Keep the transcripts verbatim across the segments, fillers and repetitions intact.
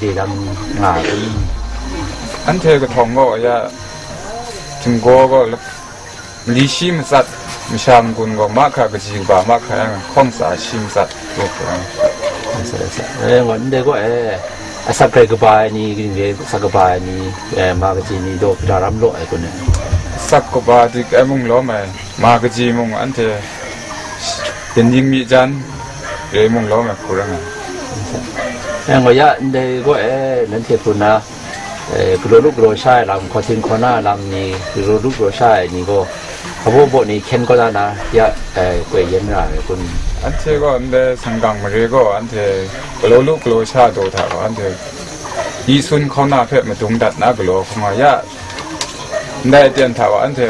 de lam nga ai. Anhte kahtawng gaw ya, htinggaw gaw lap-, mali shi matsat, masha magun gaw mahkra kaji kaba mahkra yang, hkawng tsa shi matsat, rawt ai. Asa, asa. Eh, ngon ndai gaw, eh, asak rai kaba ai ni, kaning re asak kaba ai ni, eh, ma kaji ni daw, hpita ram law ai kun ai. Asak kaba dik ai mung lawm ai, ma kaji mung anhte, Tening mi jan, re mung lawm ai hku rai nga. Eh, ngon ya, ndai gaw, eh, nanhte hpun na, eh, galaw lu galaw sha ai lam, hkawhtin hkaw na ai lam ni, galaw lu galaw sha ai ni gaw, abaw baw ni hkyen kau da na, ya, eh, koi yen ra ai kun. Anhte gaw ndai sanggang mare gaw, anhte galaw lu galaw sha daw hta gaw, anhte yi sun hkaw na hpe madung dat na galaw hkawng nga ya, ndai aten hta wa, anhte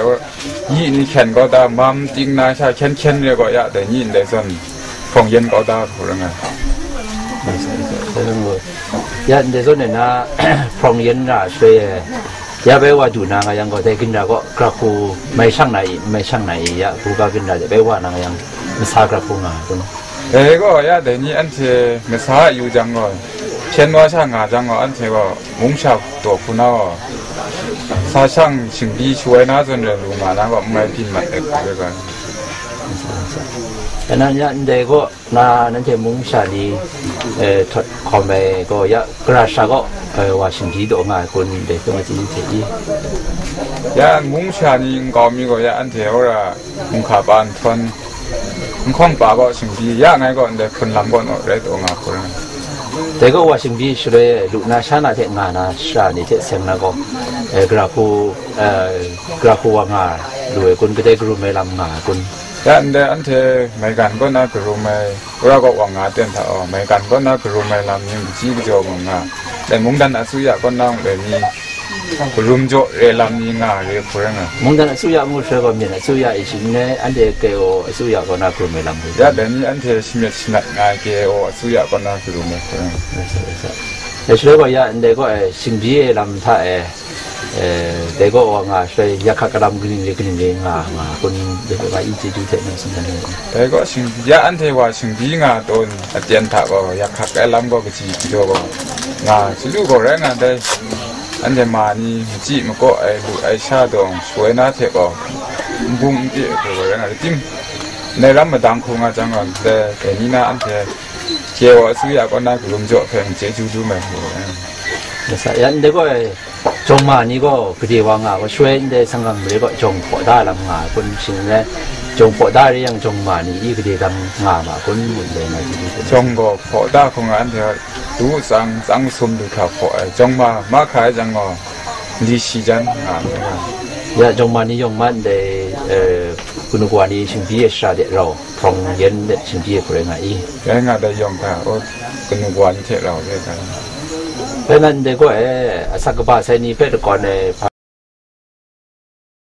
yi ni hkyen kau da, mam ting na sha hkyen hkyen re gaw ya, dai ni ndai zawn hprawng yen kau da hku rai nga. Ya ndai zawn e na, hprawng yen na shaloi e, ya bai wa du na nga yang gaw, dai ginra gaw, gra hku mai shang na i, mai shang na i, ya, buga ginra de bai wa na nga yang, masa gra hku nga ai kun. Dai gaw ya, dai ni anhte masa a yu jang gaw, hpyen wa sha nga jang gaw, anhte gaw mung sha daw hku na gaw, sa shang shingbi shu ai na zawn rai lu nga na gaw, n mai byin mat ai hku rai ga. Kanan ya ndai gaw, na nanhte mung sha ni, eh, htawt hkawm ai gaw, ya, gara sha gaw, eh, wa shingbi daw nga ai kun, dai hpe nga tsin hte i. Ya, mung sha ni nkau mi gaw, ya, anhte wora, Hkungga pa nhtawm, nhkawng pa gaw shingbi ya ngai gaw ndai hpun lam gaw naw rai taw nga hku rai. Dai gaw wa shingbi shaloi lu na sha na hte nga na sara ni hte seng na gaw, eh, gara hku, eh, gara hku wa nga lu ai kun, kadai karum ai lam nga ai kun? Ya ndai anhte maigan kaw na karum ai, wora kaw wa nga ten hta aw, maigan kaw na karum ai lam ning kaji kajaw mung nga, dai mungdan asuya kaw na mung dai ni, Karum jaw re lam ni nga re hku rai nga. Mungdan asuya ngu shaloi gaw, myen asuya e shing n rai, anhte K O asuya kaw na karum ai lam hku. Ya, dai ni anhte shamyet shanat nga ai K O asuya kaw na karum ai hku rai nga. Dai shaloi gaw, ya, ndai gaw, eh, shingbi ai lam hta e, eh, dai gaw wa nga shaloi, yak hkak kalam kaning re kaning re nga, nga kun, dai gaw, i chyeju hte nang tsun dan ai. Dai gaw, shing-, ya, anhte wa shingbi nga tawn aten hta gaw, yak hkak ai lam gaw, kaji kajaw gaw, nga chyalu gaw rai nga dai. Anhte ma ni machyi makaw ai lu ai sha dawng shu ai na hte gaw, n bung n pye ai hku gaw rai nga ai. Tim, ndai ram madang hku nga jang gaw, ndai dai ni na anhte K O asuya kaw na karum jaw hpe n chyeju dum ai hku gaw rai nga ai. Masa ya ndai gaw, jawng ma ni gaw gade wa nga gaw, shaloi ndai sanggang mare gaw jawng hpaw da lam nga ai kun, shing n rai, jawng hpaw da re yang, jawng ma ni i gade dang nga ma kun, ngu ndai nga chyeju dum ai. Jawng gaw hpaw da hku nga anhte, du tsang, tsang masum du hkra hpaw ai, jawng ma, mahkra ai jang gaw, li shi jan nga ai. Ya, jawng ma ni yawng ma ndai, eh, kanu kawa ni shingbi ai shara de rau, hprawng yen de shingbi ai hku rai nga i. Rai nga dai yawng hta, o, kanu kawa ni hte rau re ai. Rai nna ndai gaw e, asak kaba sai ni hpe lakawn ai hpa